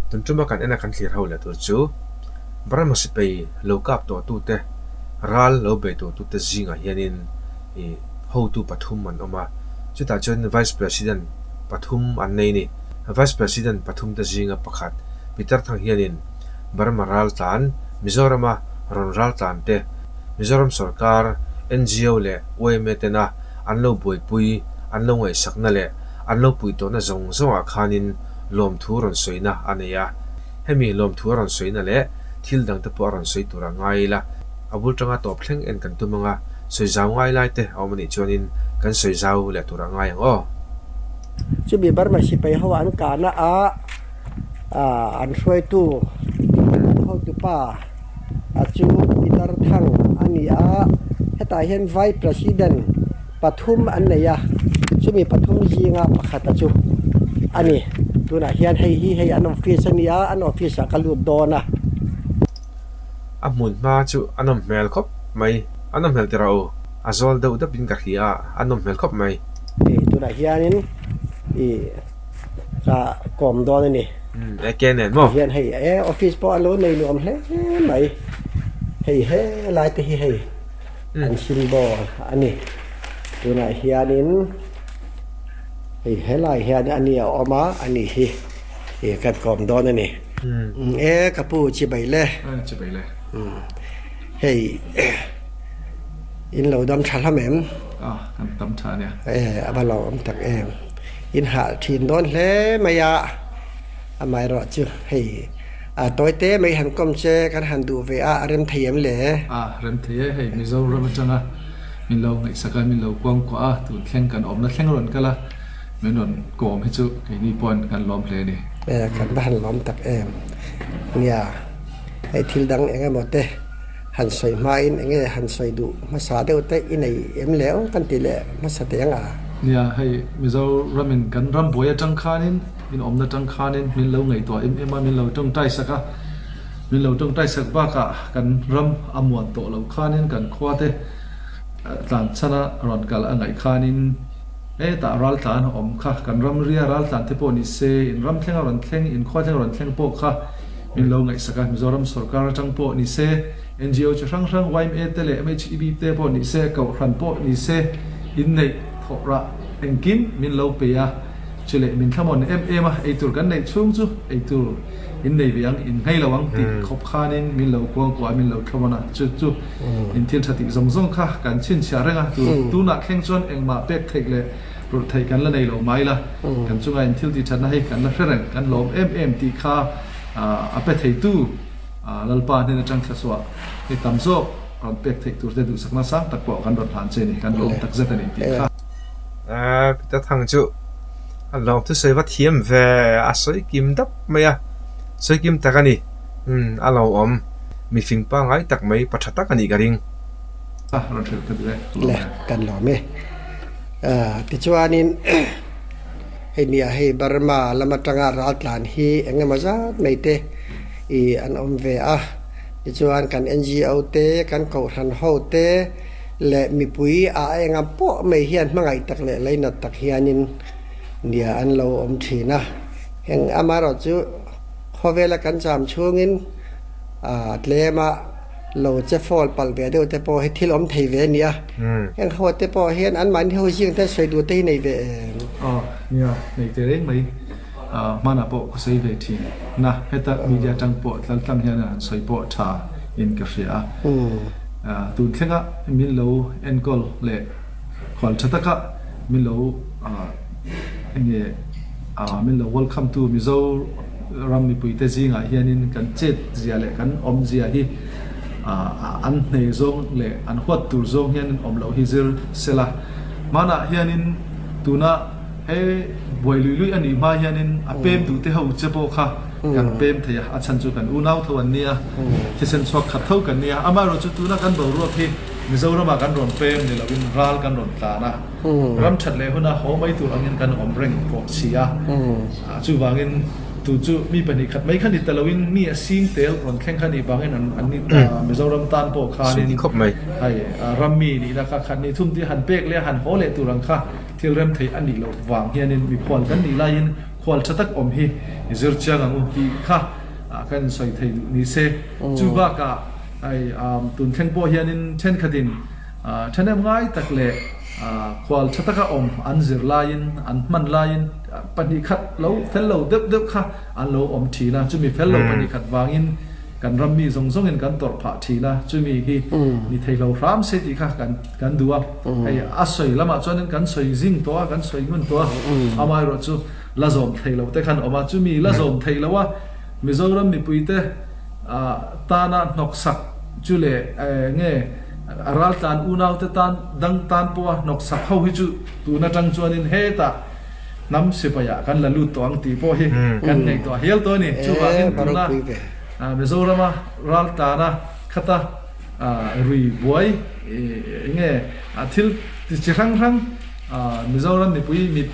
Tun tuma kan ena kan thlir ho leh tur chu Burma sipai lo kap tawh tute ral lo bei tawh tute zingah hianin ih hotu pathum an awm a, chutah chuan Vice President pathum an nei a ni. Vice President pathum te zinga pakhat Peter Thang hianin Burma ral tlan Mizorama rawn ral tlan te Mizoram sorkar NGO leh yma tena an lo buaipui, an lo ngaihsakna leh an lo puih tawhna zawng zawngah khanin lawmthu rawn sawina a nei a. Hemi lawmthu a rawn sawina leh thil dangte pawh a rawn sawi tur a ngai ila, a bul tanga tawp thleng en kan tum anga sawi zau ngai lai te a awm a nih chuanin kan sawi zau leh tur a ngai ang aw. Chumi Burma sipai ho an kahna ah an hruaitu an hotupa a chu Peter Thang a ni a, hetah hian Vice President pathum an nei a, chumi pathum zinga pakhata chu a ni. Tunah hian hei hi hei an office a ni a, an office ah ka lut dawn a. A hmun hma chu a nawm hmel khawp mai, a nawm hmel tira u, a zawl deuh deuh in ka hria a, a nawm hmel khawp mai. Hei tunah hianin ih ka kawm dawn a ni. Umm e ke nen maw? Hian hei e office pawh a lo nei nuam hle mai, hei he lai te hi hei. An symbol a ni. Tunah hianin hei helai hian a ni a awm a, a ni hi ih kan kawm dawn a ni. E ka pu chibai le. Chibai le. Hei in lo dam tha hlawm em? A kan dam tha ania. E a va lo awm tak em. In hah thin dawn hle mai a, amaherawhchu hei. A tawi te mai han kawm che kan han duh ve a, a rem thei em le? A rem thei e, hei Mizoram atanga min lo ngaihsak a, min lo kuang kuah a, tun thleng kan awmna thleng rawn kal a, min rawn kawm hi chu keini pawhin kan lawm hle a ni. E, kan va han lawm tak em. Nia, hei thil dang eng emaw te han sawi hmain eng nge han sawi duh hmasa deuh te i nei em le aw kan ti leh hmasa teh ang a. Nia, hei Mizoramin kan ram buai atang khanin In awmna tang khanin min lo ngaihtuah em em a, min lo tawngtai sak a, min lo tawngtai sak bakah kan ram a muan tawh lo khanin kan khuate tlan chhana rawn kal a ngaih khanin hetah ral tlan a awm kha, kan ram ria ral tlan te pawh ni se, in ram thleng a rawn thleng, in khua thleng a rawn thleng pawh kha min lo ngaihsak a, Mizoram sorkar atang pawh ni se, NGO chi hrang hrang yma te leh MHEB te pawh ni se, Kohhran pawh ni se, inneih thawhrah engkim min lo pe a. Chu leh min thlamawn em em a, eitur kan neih chhung chu eitur in nei ve ang, in nghei lo ang tih khawp khanin min lo kuangkuah a, min lo thlamawn a, chu chu in thil tha tih zawng zawng kha kan chhinchhiah reng a, tunah thleng chuan engmah pek theih leh rulh theih kan la nei lo mai la, kan chunga in thil tih thatna hi kan la hre reng, kan lawm em em tih kha a pe theitu Lalpa hnen atang thlasuah hi tam zawk rawn pek theih tur te duhsakna sang tak pawh kan rawn hlan che ni, kan lawm takzet a ni tih kha. Peter Thang chu a lawm thusawi va thiam ve a sawi kim dap mai a, sawi kim tak a ni. Umm a lo awm mifing pangngai tak mai pa tha tak a nih ka ring. A rawn hrilh ka duh e. Le kan lawm e. Tichuanin hei nia hei Burma lam atanga raltlan hi eng emaw zat mai te ih an awm ve a. Tichuan kan NGO te kan kohhran ho te. Leh mipui a enga pawh mai hian hmangaih tak leh leinat tak hianin nia an lo awm thin a. Heng amaherawh chu khawvela kan cham chhungin a tlema lo che fall palh ve deuh te pawh hi thil awm thei ve a ni a. Heng ho te pawh hian anmahni ho zing te sawi duh te hi nei ve em? Aw nia, nei te reng mai. Hmanah pawh ka sawi ve thin. Na, heta media tang pawh tlaltlang hian an sawi pawh tha in ka hria a. Tun thlenga min lo enkawl leh khual tha taka min lo enge min lo welcome tu Mizo ram mipuite zingah hianin kan chet zia leh kan awm zia hi an hnei zawng leh an huat tur zawng hianin awm loh hi zir sela. Hmanah hianin tuna He buai lui lui a nih hma hianin a pem duh te ho che pawh kha kan pem thei a, a chhan chu kan unau tho an nia, thisen chhuak khat tho kan nia. Amaherawhchu tuna kan boruak hi Mizoramah kan rawn pem ni loin ral kan rawn tlan a, ram that leh huna haw mai tur angin kan awm reng pawh si a. Chuvangin tu chu mi pahnih khat mai kha ni ta loin mi a sing tel rawn thleng kha nih vangin an ni Mizoram tan pawh khanin hei ram mi nihna kha khat ni thum te han pek leh a han haw leh tur ang kha Thil rem theih a nih loh vang hianin mikhual kan nih laiin Khual tha tak awm hi i zir chiang ang u tih kha kan insawi thei duh ni se. Chu bakah hei tun thleng pawh hianin thenkhatin thahnem ngai tak leh khual tha taka awm an zir laiin an hman laiin pahnih khat lo fel lo deuh deuh kha an lo awm thin a. Chumi fel lo pahnih khat vangin kan ram mi zawng zawngin kan tawrh phah thin a. Chumi hi ni thei lo hram se tih kha kan Kan duh a, hei a sawi lamah chuanin kan sawi zing tawh a, kan sawi ngun tawh a, amaherawh chu la zawm thei lo te khan awm a, chumi la zawm thei lo a, Mizoram mipuite tana hnawksak chu leh nge a raltlan unaute tan dang tan pawha hnawksak ho hi chu tun atang chuanin hetah hnam sipaiah kan la lut tawh ang tih pawh hi kan ngaihtuah hial tawh a ni. Chuvangin tuna Mizorama raltlana khata Rui buai enge thil ti chi hrang hrang Mizoram mipui mit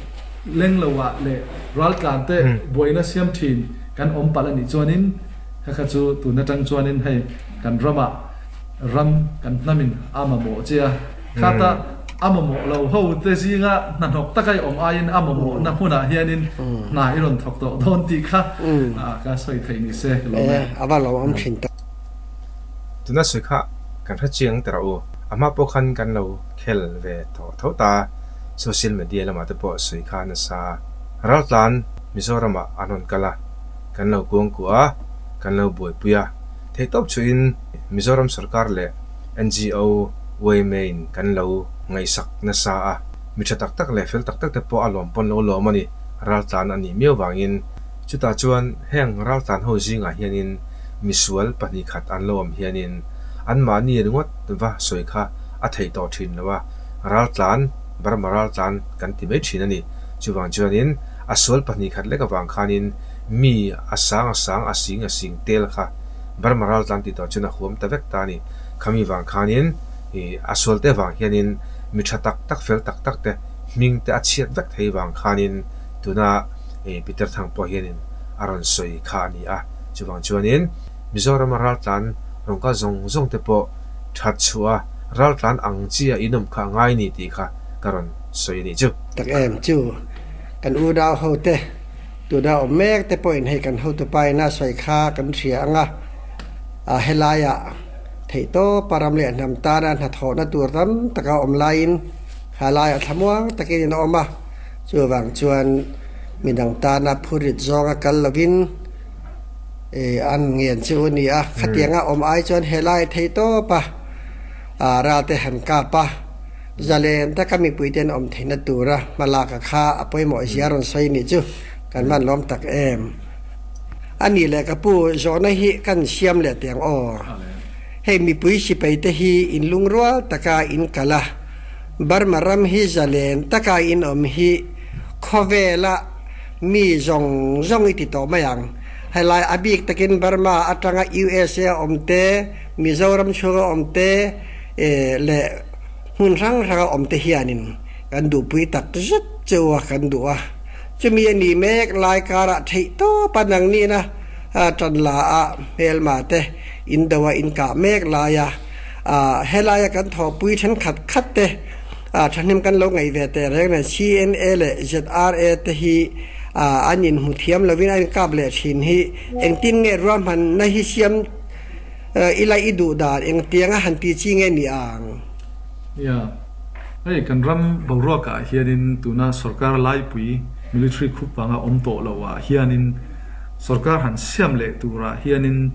leng lo ah leh raltlan te buaina siam thin kan awm palh a nih chuanin kha kha chu tun atang chuanin hei kan ramah ram kan hnamin a mamawh che a, khata a mamawh lo ho te zinga hnahnawk taka i awm aiin a mamawhna hmunah hianin hna i rawn thawk tawh dawn tih kha ka sawi theih ni se ka lawm e. A va lawmawm thin tak. Tuna sawi kha kan hre chiang ta rawh u. A hma pawh khan kan lo khel ve tawh tho ta, social media lamah te pawh sawi kha nasa. Raltlan Mizoramah an rawn kal a, kan lo kuangkuah a, kan lo buaipui a. Theihtawp chuhin Mizoram sorkar leh NGO, yma in kan lo ngaihsak nasa a. Mi tha tak tak leh fel tak tak te pawh a lawm pawn lo lawm a ni, raltlan a nih miau vangin. Chutah chuan heng raltlan ho zingah hianin misual pahnih khat an lo awm hianin anmahni ringawt va sawi kha a theih tawh thin lo a, raltlan, Burma raltlan kan ti mai thin a ni. Chuvang chuanin a sual pahnih khat lek avang khanin mi a sang a sang a sing a sing tel kha Burma raltlan tih tawh chuan a huam ta vek ta a ni. Khami vang khanin ih a sual te vang hianin mi tha tak tak fel tak tak te hming te a chhiat vek thei vang khanin tuna ih Peter Thang pawh hianin a rawn sawi kha a ni a. Chuvang chuanin Mizorama raltlan rawngkal zawng zawng te pawh that chhuah a, raltlan ang chi a inawm kha a ngai ni tih kha ka rawn sawi a nih chu. Tak em chu kan unau ho te tuna awm mek te pawhin hei kan hotupa ina sawi kha kan hria ang a, a helaiah theihtawpa ram leh hnam tana hnathawhna tur tam taka awm laiin khalaiah thlamuang takin in awm a, chuvang chuan midang tana phurit zawnga kal lovin. An ngen chu a ni a, khatianga awm ai chuan helai thei tawp a, ral te han kap a, zalen taka mipui ten awm theihna tura hmalak a kha a pawimawh zia rawn sawi nih chu kan van lawm tak em. A nih leh ka pu zawhna hi kan siam leh teh ang aw. Hei mipui sipai te hi in lungrual taka in kal a, Burma ram hi zalen taka in awm hi khawvela Mi zawng zawng i ti tawh mai ang. Helai a bik takin Burma atanga USA a awm te, Mizoram chhunga awm te leh hmun hrang hranga awm te hianin kan duhpui tak zet cheu a kan duh a. Chumi a nih mek lai karah theih tawpa nangnina tan la a hmelma te in do a in kah mek laia helaia kan thawhpui thenkhat khat te Thahnem kan lo ngaih ve teh reng nen CNA leh ZRA te hi an inhmu thiam lovin a inkap leh thin hi engtin nge ruahmanna hi siam ila i duh dan engtianga han ti chi nge ni ang? Nia, hei kan ram boruakah hianin tuna sorkar laipui military khup vanga awm tawh loh ah hianin sorkar han siam leh turah hianin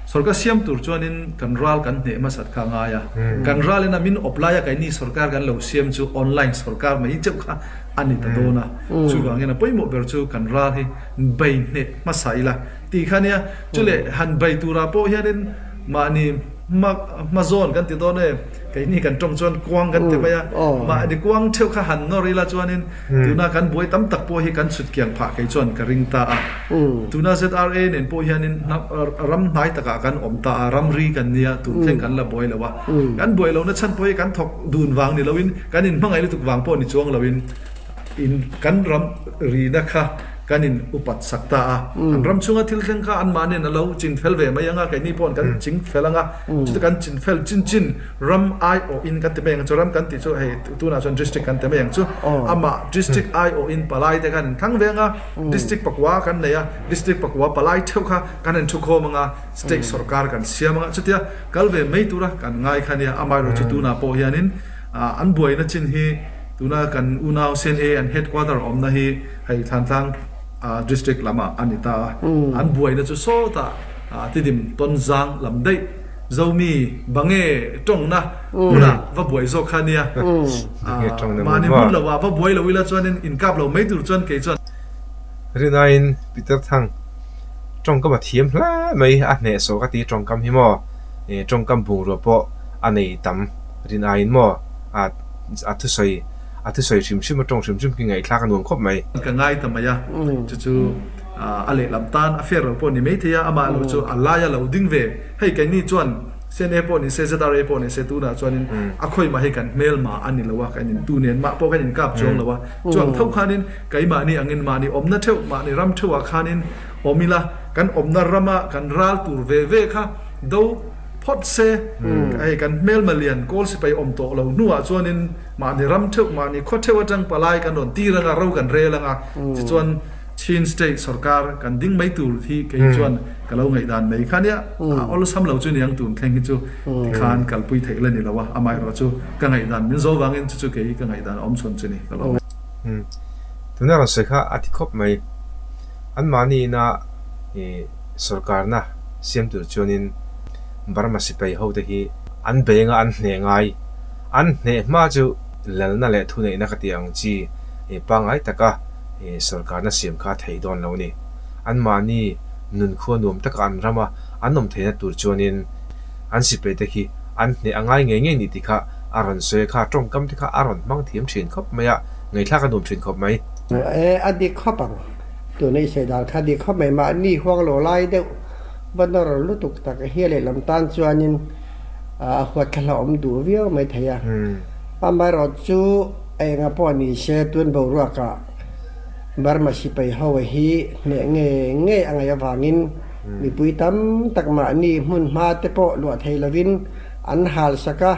Sorkar siam tur chuanin kan ral kan hneh hmasat kha a ngai a. Kan ralin a min awp laia keini sorkar kan lo siam chu online sorkar mai chauh kha a ni ta dawn a. Chuvangin a pawimawh ber chu kan ral hi bei hneh hmasa ila tih kha nia. Chuleh han bei turah pawh hianin mahni hma hma zawn kan ti dawn e, keini kan tawng chuan kuang kan ti mai a. Mahni kuang theuh kha han nawr ila chuanin Tuna kan buai tam tak pawh hi kan chhut kiang phah kei chuan ka ring ta a. Tuna ZRA nen pawh hianin ram hnai takah kan awm ta a, ramri kan nia, tun thleng kan la buai lo a. Kan buai lohna chhan pawh hi kan thawk dun vang ni loin, kan inhmangaih lutuk vang pawh ni chuang loin in kan ram rina kha Kan in upat sak ta a. An ram chhunga thil thleng kha anmahniin a lo chin fel ve mai ang a, keini pawhin kan ching fel ang a, chuta kan chin fel chin chin ram aiawhin kan ti mai ang chu, ram kan tih chu hei tunah chuan district kan ti mai ang chu, amah district aiawhin palai te khan in thlang ve ang a, district pakua kan nei a, district pakua palai theuh kha kan in thukhawm ang a, state sorkar kan siam ang a, chutia kal ve mai tura kan ngai kha nia, amaherawhchu tunah pawh hianin an buaina chin hi tuna kan unau CNA an headquarter awmna hi Hei Thlantlang District lamah a ni ta a, an buaina chu sawtah Tidim Tonzang lam daih Zomi Bange tawngna hmunah va buai zawk kha a nia. Mahni hmun loah va buai lo ila chuanin inkap lo mai tur chuan kei chuan. Rinaiin Peter Thang tawngkam a thiam hle mai, a hnehsawh ka ti tawngkam hi maw, tawngkam bungrua pawh a nei tam rinaiin maw a thusawi A thusawi hrim hrim, a tawng hrim hrim khi ngaihthlak a nuam khawp mai. Ka ngai ta mai a, chu chu a lehlam tan a fair lo pawh ni maithei a, amah lo chu a laia lo ding ve. Hei keini chuan CNA pawh ni se, ZRA pawh ni se tunah chuanin a khawimah hi kan hmelma a ni lo a, kan intu nen mah pawh kan inkap chuang lo a. Chuang tho khanin keimahni angin mahni awmna theuh, mahni ram theuhah khanin awm ila, kan awmna rama kan ral tur ve ve kha do phawt se, hei kan hmelma lian kawl sipai awm tawh lo hnuah chuanin, Mahni ram theuh, mahni khaw theuh atang palai kan rawn tir anga, ro kan rel anga, tichuan Chin State sorkar kan ding mai tur hi kei chuan ka lo ngaihdan mai kha nia, a awlsam lo chu niang tun thleng hi chu tikhan kalpui theih la ni lo a, amaherawh chu ka ngaihdan min zo vangin chu chu kei ka ngaihdan a awm chhawn chu ni ka lo. Tuna rawn sawi kha a ti khawp mai. Anmahni ina sorkarna siam tur chuanin Burma sipai hote hi an bei anga an hneh ngai. An hneh hma chu lalna leh thuneihna ka tih ang chi pangngai taka sorkarna siam kha a theih dawn lo a ni. Anmahni nunkhua nuam taka an rama an awm theihna tur chuanin an sipaite khi an hneh a ngai ngei ngei ni tih kha a rawn sawi a, kha tawngkam te kha a rawn hmang thiam thin khawp mai a, ngaihthlak a nuam thin khawp mai. E, a dik khawp ang. Tuna i sawi dan kha a dik khawp mai. Mahni huang lo lai deuh va nawr lutuk tak hi a lehlam tan chuanin a huat thla hlauhawm duh viau mai thei a. Amaherawh chu a enga pawh ni se tun boruakah Burma sipai ho hi hneh ngei ngei a ngaih avangin mipui tam tak mahni hmun hma te pawh luah thei lovin an hal sak a,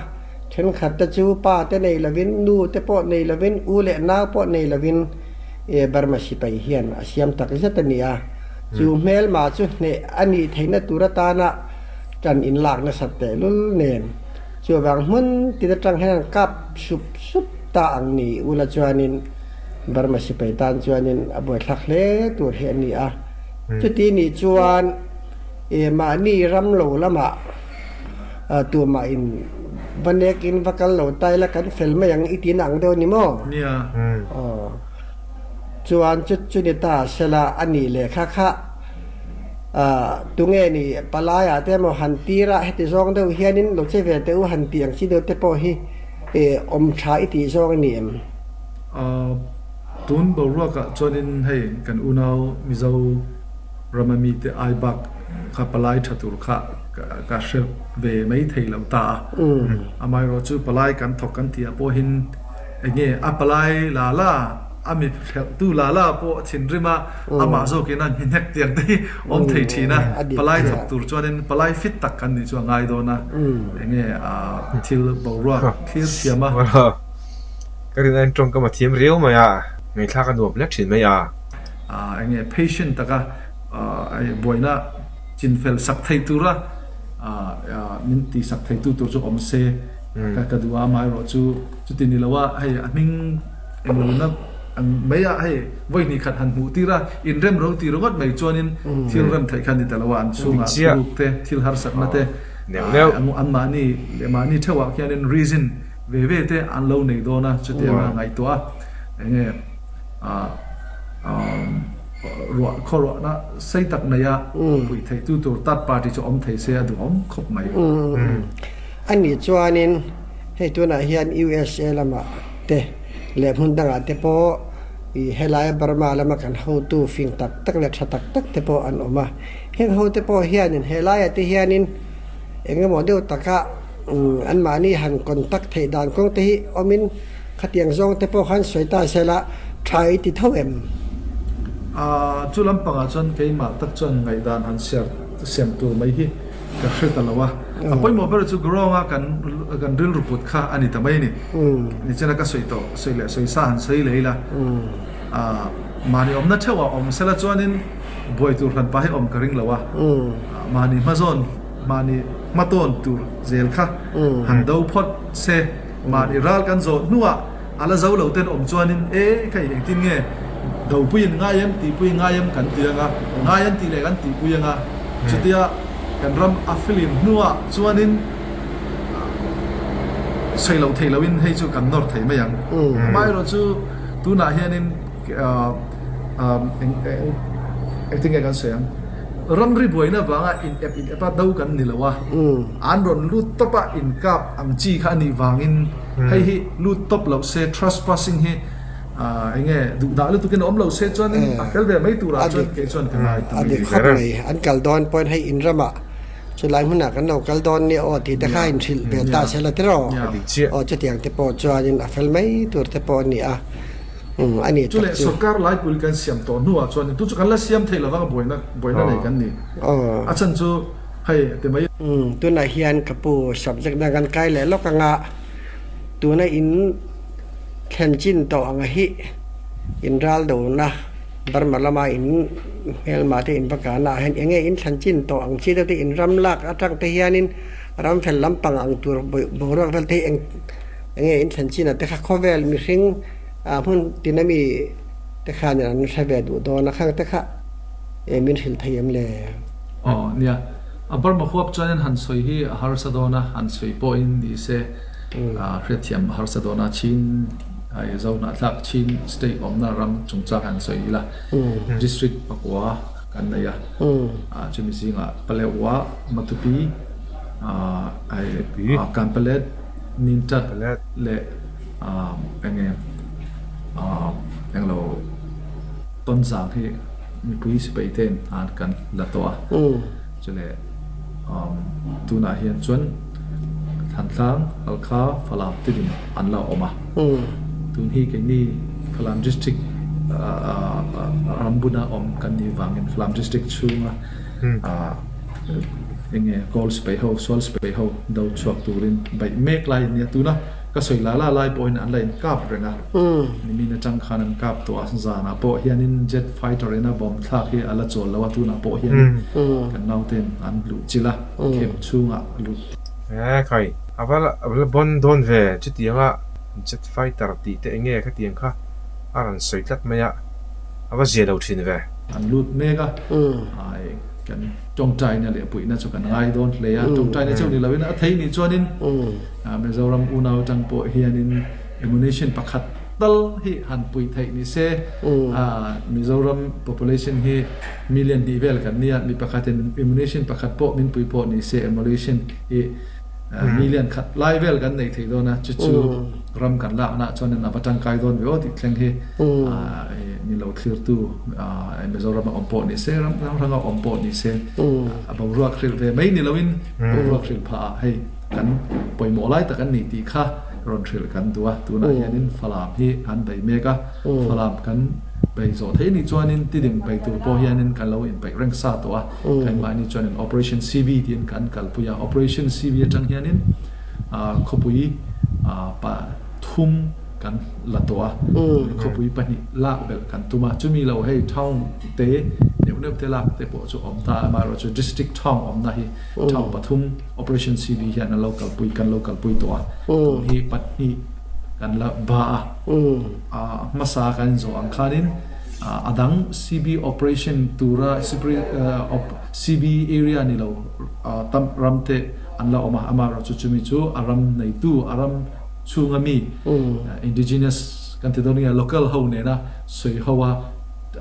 thenkhat te chu pa te nei lovin nu te pawh nei lovin u leh nau pawh nei lovin Burma sipai hian a siam tak zet a ni a. Chu hmelma chu hneh a nih theihna tur atana Kan inlak nasat tehlul nen chuvang hmun tin atang hian an kap sup sup ta ang ni ula chuanin Burma sipai tan chuanin a buaithlak hle tur hi a ni a. Chuti nih chuan e mahni ram lo lamah tumah in va nek in va kal lo ta ila kan fel mai ang i tina ang deuh a ni maw? Nia. Aw. Chuan chu chu ni ta sela a nih leh kha kha. Tunge ni palaiah te emaw han tir a, heti zawng deuh hianin lo che ve teh u han tih ang chi deuh te pawh hi awm tha i tih zawng a ni em? Tun boruakah chuanin hei kan unau Mizo rama mite ai bak kha palai tha tur kha ka hre ve mai thei lo ta a. Amaherawhchu palai kan thawk kan tih ah pawhin enge a palai la la a mi hrelhtu la la pawh a thinrim a, Amah zawkin a hninek tiang te hi awm thei thin a, palai thawk tur chuanin palai fit tak kan nih chu a ngai dawn a, enge thil boruak thlir thiam a. Ka rin aiin tawngkam a thiam riau mai a, ngaihthlak a nuam hle thin mai a. Enge patient taka buaina chinfel sak thei tura min ti sak theitu tur chu awm se ka duh a, amaherawhchu chuti ni lo a, hei a hming englo na. An mai a, hei vawi hnih khat han hmuh tir a, inrem ro ti ringawt mai chuanin thil rem theih kha a ni ta lo a, an chhungah thuruk te, thil harsatna te, anmahni leh mahni theuhah khianin reason ve ve te an lo nei dawn a, chutianga ngaihtuah a, enge ruah khawruahna sei tak neia puih theihtu tur third party chu awm thei se a duhawm khawp mai. A nih chuanin hei tunah hian USA lamah te. Leh hmun dangah te pawh ih helaia Burma lama kan hotu fing tak tak leh tha tak tak te pawh an awm a. Heng ho te pawh hianin helaiah te hianin eng emaw deuh taka anmahni han contact theih dan kawng te hi awmin khatiang zawng te pawh khan sawi ta sela tha i ti tho em? Chu lampangah chuan keimah tak chuan ngaihdan han siam tur mai hi ka hre ta lo a. A pawimawh ber chu Gurong-a kan kan rilru put kha a ni ta mai a ni. Nichina ka sawi tawh, sawi leh sawi sa han sawi leh ila. Mahni awmna theuhah awm sela chuanin buai tur hlan pah hi awm ka ring lo a. Mahni hmazawn, mahni hmatawn tur zel kha han do phawt se. Mahni ral kan zawh hnuah a la zo lo ten awm chuanin e hei engtin nge dopuiin ngai em tihpui ngai em kan ti anga, ngai an tih leh kan tihpui anga chutia kan ram a film hnuah chuanin sawi loh theih lohin hei chu kan nawr thei mai ang. Amaherawh chu tunah hianin engtin nge kan sawi ang ramri buaina vanga in ep in epa do kan ni lo a, an rawn lut tawp a inkap ang chi kha a nih vangin Hei hi lut tawp loh se trespassing hi eng nge duh dah lutukin a awm lo se chuanin a fel ve mai turah chuan kei chuan ka ngai ta A dik khawp mai. An kal dawn pawhin hei in ramah chulai hmunah kan lo kal dawn nia aw tih te kha a inhrilh ve ta se la tiraw? Aw chutiang te pawh chuanin a fel mai tur te pawh a ni a, a ni tak Chuleh chu. Sorkar laipui kan siam tawh hnuah chuan tu chu kan la siam thei lovang a buaina buaina nei kan ni. A chhan chu Hei a ti mai. Umm tunah hian ka pu subject dang kan kai leh lawk anga tuna in thlen chin tawh ang hi in ral dona Burma lama in hmelma te in va kana ah hian eng nge in thlen chin tawh ang chi deuh te in ram lak atang te hianin ram fel lampang ang tur boruak vel te hi eng nge in thlen chin ah te kha khawvel mihring ah hmun tin ami te khanin an hre ve duh dawn a khang te kha e min hrilh thei em le? Aw nia, a Burma huap chuanin han sawi hi a harsa dawn a, han sawi pawhin ni se hriatthiam a harsa dawn a, Chin ai Zohnahthlak Chin state awmna ram chungchang han sawi ila district pakua kan nei a, chumi zingah Palehua, Matupi, ai Kanpalet, Nintat leh enge englo Tonzang hi mipui sipai ten an kan la tawh a, chule tunah hian chuan Thantlang, Halkha, Falam Tidim an la awm a. Tun hi keini Falam District rambuna awm kan nih vangin Falam District chhunga enge Kawl sipai ho, Sual sipai ho do chhuak turin baih mek lai a nia tuna. Ka sawi la la lai pawhin an la inkap reng a, nimin atang khan an kap tawh a, zanah pawh hianin jet fighter ina bomb thlak hi a la chawl lo a, tunah pawh hianin kan nauten an luh chilh a, khem chhungah luh. He khai, a va la bon dawn ve, chutianga jet fighter tih te enge khatiang kha a rawn sawi tlat mai a, a va zia lo thin ve. An lut mek a, kan tawngtaina leh puihna chu kan ngai dawn hle a, tawngtaina chauh ni loin a thei nih chuanin Mizoram unau atang pawh hianin ammunition pakhat tal hi han puih theih ni se, Mizoram population hi million hnih vel kan nia, mi pakhatin ammunition pakhat pawh min pui pawh ni se ammunition hi million khat lai vel kan neih theih dawn a, chu chu ram kan lakna chuanin a va tangkai dawn ve aw tih thleng hi min lo thlirtu Mizoram a awm pawh ni se, ram hrang hranga awm pawh ni se a boruak hrilh ve mai ni loin boruak hrilh phah ah hei kan pawimawh lai tak an ni tih kha rawn hrilh kan duh a, tunah hianin Falam hi an bei mek a, Falam kan bei zawh theih nih chuanin Tidim bei tur pawh hianin kan lo inpeih reng sa tawh a, keimahni chuanin Operation CV tiin kan kalpui a, Operation CV atang hianin khawpui pa thum kan la tawh a, khawpui pahnih lak belh kan tum a, chumi lo hei town te neuh neuh te lak te pawh chu awm ta a, amaherawhchu district town awmna hi town pathum Operation CB hian an lo kalpui kan lo kalpui tawh a, tun hi pahnih kan la ba a, a hmasa kan inzawh ang khanin a dang CB operation tura CB area ni lo tam ram te an la awm a, amaherawhchu chumi chu a ram neitu a ram chhunga mi indigenous kan ti dawn nge local ho nena sawi ho a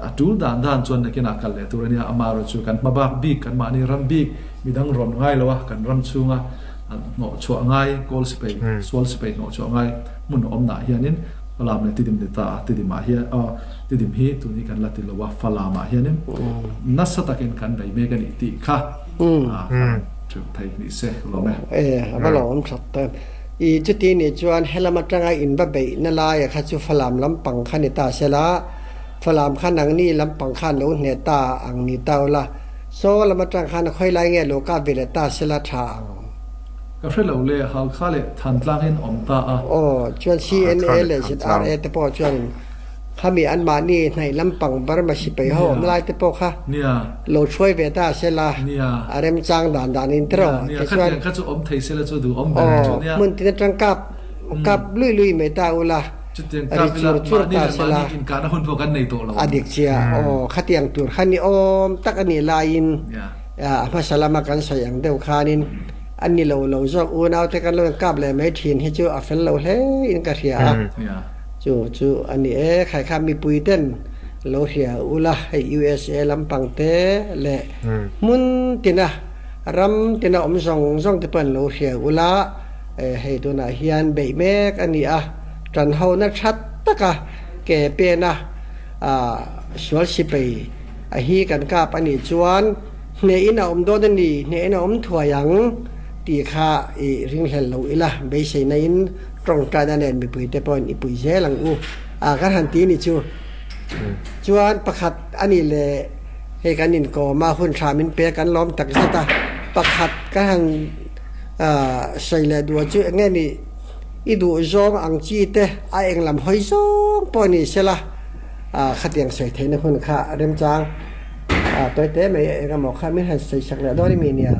a tul dan dan chuan nakinah kal leh tur a nia, amaherawhchu kan hma bak bik kan mahni ram bik Midang rawn ngai lo a, kan ram chhunga hnawhchhuah ngai, kawl sipai, sual sipai hnawhchhuah ngai hmun awmnaah hianin Falam leh Tidim ni ta a, Tidimah hian aw Tidim hi tun hi kan la ti lo a, Falamah hianin nasa takin kan bei mek a nih tih kha kan ṭheuh thei ni se lawm e. E, a va lawm that ta. I chuti nih chuan helam atanga in va beihna laia kha chu Falam lampang kha ni ta sela. Falam kha nangni lampang khan lo hne ta ang ni ta ula, saw lam atang khan khawi lai nge lo kap ve leh ta sela tha ang. Ka hre lo le, Halkha leh Thantlang in awm ta a. Aw, chuan CNA leh ZRA te pawh chuan khami anmahni hnaih lampang Burma sipai ho awm lai te pawh kha lo hruai ve ta sela a remchang dan dan in tiraw tichuan aw hmun tin atang kap kap lui lui mai ta ula ri chur chur ta sela a dik chiah aw khatiang tur kha ni awm tak a nih laiin a hmasa lama kan sawi ang deuh khanin A ni lo lo zawk unaute kan lo inkap leh mai thin hi chu a fel lo hle in ka hria a, chu chu a ni e, khai kha mipui ten lo hria ula hei USA lampang te leh hmun tina ram tina awm zawng zawng te pawh an lo hria ula hei tunah hian beih mek a ni a, tan ho na tha taka ke pena sual sipei a hi kan kap a nih chuan. Hnehin a awm dawn a ni, hnehin a awm thuai ang tih kha i ringhlel lo ila, beiseina in tawngtaina nen mipuite pawhin i pui zel ang u a kan han ti ni chu. Chuan pakhat a ni le, hei kan inkawm a, hun tha min pek kan lawm tak zet a, pakhat ka han sawi leh duh chu eng nge ni, i duh zawng ang chi te a englam hawi zawng pawh ni sela khatiang sawi theihna hun kha remchang. A tawi te mai eng emaw kha min han sawi sak leh dawn i mi nia.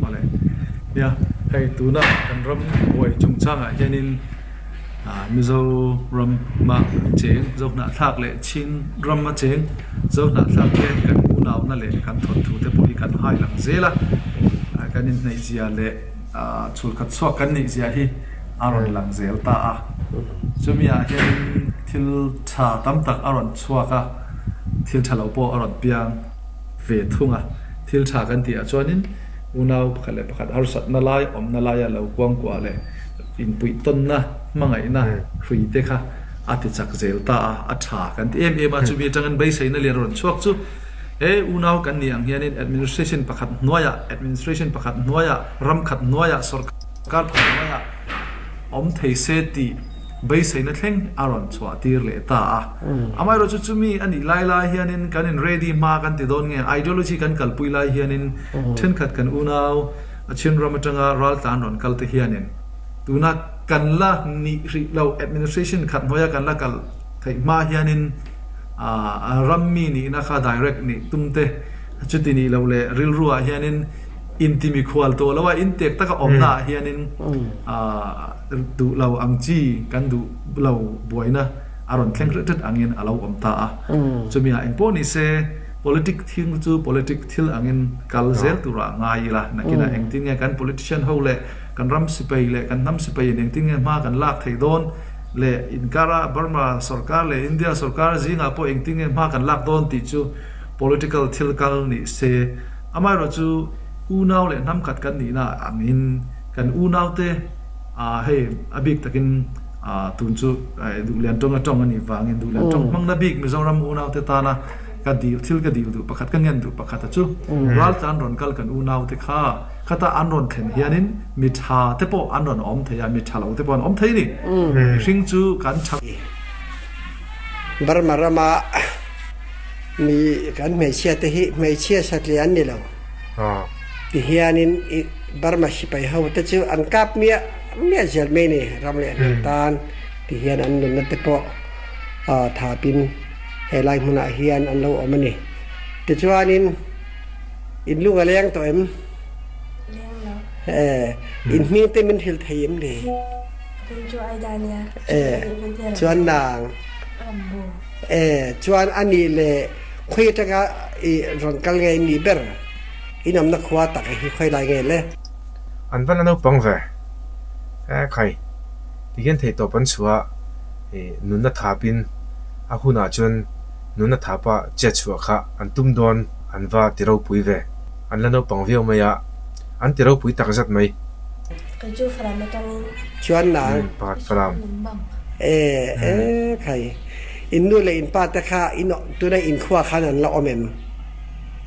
Mawle. Nia, hei tuna kan ram buai chungchangah hianin Mizoram a cheng Zohnahthlak leh Chin ram a cheng Zohnahthlak te kan unauna leh kan thawnthu te pawh hi kan hai lang zel a, kan inhnaihzia leh chhulkhat chhuak kan neihzia hi a rawn lang zel ta a. Chumi ah hianin thil tha tam tak a rawn chhuak a. Thil tha lo pawh a rawn piang ve thung a, thil tha kan tih ah chuanin unau pakhat leh pakhat harsatna lai awmna laia lo kuangkuah leh inpuihtawnna hmangaihna hrui te kha a ti chak zel ta a, a tha kan ti em em a, chumi atangin beiseina lian rawn chhuak chu he unau kan nih ang hianin administration pakhat hnuaiah administration pakhat hnuaiah ram khat hnuaiah sorkar pakhat hnuaiah awm thei se tih beiseina thleng a rawn chhuah tir leh ta a. Amaherawhchu chumi a nih lai lai hianin kan in ready hma kan ti dawn nge ideology kan kalpui lai hianin thenkhat kan unau a chin ram atanga raltlan rawn kal te hianin tuna kan la nih hrih lo administration khat hnuaia kan la kal theih hma hianin a ram mi nihna kha direct nih tum te chuti nih loh leh rilru ah hianin inti mikhual tawh lo a intek taka awmna ah hianin duh lo ang chi kan duh lo buaina a rawn thleng hret hret angin a lo awm ta a. Chumi ah engpawh ni se politic thil chu politic thil angin kal zel turah ngai ila, nakinah engtin nge kan politician ho leh kan ram sipai leh kan hnam sipai in engtin nge hma kan lak theih dawn leh inkara Burma sorkar leh India sorkar zingah pawh engtin nge hma kan lak dawn tih chu political thil kal ni se. Amaherawhchu unau leh hnam khat kan nihna angin kan unaute hei a bik takin tun chu Duhlian tawng a tawng a nih vangin Duhlian tawng hmangna bik Mizoram unaute tana ka dil thil ka dil duh pakhat ka ngen duh pakhat a chu raltlan rawn kal kan unaute kha khata an rawn thlen hianin mi tha te pawh an rawn awm thei a mi tha lo te pawh an awm thei a ni mihring chu kan tha Burma rama mi kan hmeichhia te hi hmeichhia satliah an ni lo ti hianin Burma sipai ho te chu an kap miah miah zel mai ni ram leh hnam tan ti hian an nunna te pawh thapin helai hmunah hian an lo awm a ni. Tichuanin in lung a leng tawh em? Leng lo. In hming te min hrilh thei em ni? Hming chu Aida nia. Chuan nang? Rambo. Chuan a nih leh khawi atanga i rawn kal nge in nih ber? In awmna khua tak hi khawi lai nge le? An va la naupang ve. E khai, tihian theihtawp an chhuah a, ih nunna thapin a hunah chuan nunna thapa chet chhuah kha an tum dawn an va ti ropui ve. An la naupang viau mai a, an ti ropui tak zat mai. Kei chu Falam atangin. Chuan nang. Pakhat Falam. E e khai, in nu leh in pa te kha in tuna inkhua khan an la awm em?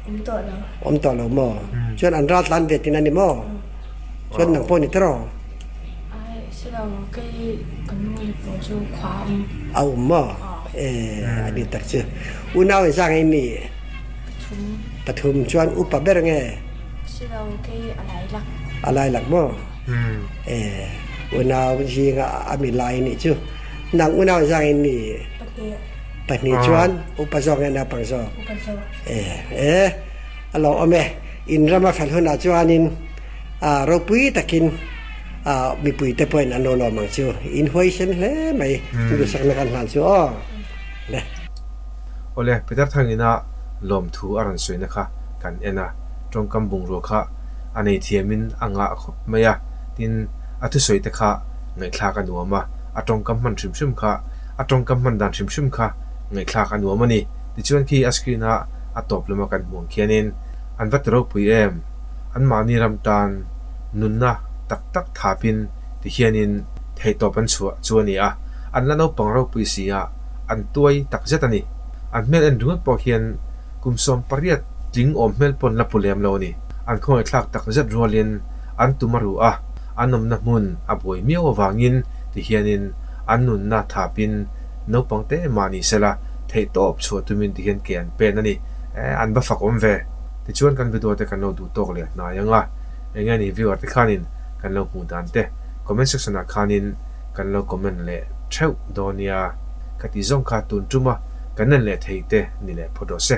Awm tawh lo. Awm tawh lo maw? Chuan an ral tlan ve tin a ni maw? Chuan nang pawh ni tiraw? Ai, si lo, kei kan nu le pawh chu khua a awm. A awm maw? E a ni tak chu. Unau in zang in ni? Pathum. Pathum chuan upa ber nge? Silo kei a lai lak. A lai lak maw? E unau zinga a mi lai nih chu. Nang unau in zang in ni? Pahnih. Pahnih chuan upa zawk nge naupang zawk? Upa zawk. E e a lo awm e. In rama fel hunah chuanin ropui takin Mipuite pawhin an lo lawm ang chu. In huaisen hle mai. Duhsakna kan hlan chu aw. Le. Awle, Peter Thangina lawmthu a rawn sawina kha kan en a, tawngkam bungrua kha a nei thiamin a ngah khawp mai a, tin, a thusawi te kha ngaihthlak a nuam a, a tawngkam hman hrim hrim kha, a tawngkam hman dan hrim hrim kha ngaihthlak a nuam a ni. Tichuan khi a screen a a tawp lama kan hmuh ang khianin an va ti ropui em? Anmahni ram tan nunna tak tak thapin ti hianin theihtawp an chhuah chu a ni a, an la naupang ropui si a, an tuai tak zet a ni. An hmel en ringawt pawh hian kum 18 tling awm hmel pawn la pu lem lo a ni. An khawngaihthlak tak zet rualin an tum a ruh a, an awmna hmun a buai miau avangin ti hianin an nunna thapin naupang te mah ni sela theihtawp chhuah tumin ti hian ke an pen a ni. An va fak awm ve. Tichuan kan video te kan lo duh tawk leh hnai ang a. Eng nge ni viewer te khanin kan lo hmuh dan te comment section ah khanin kan lo comment leh theuh dawn nia. Ka tih zawng kha tun tuma kan en leh thei te ni leh phawt rawh se.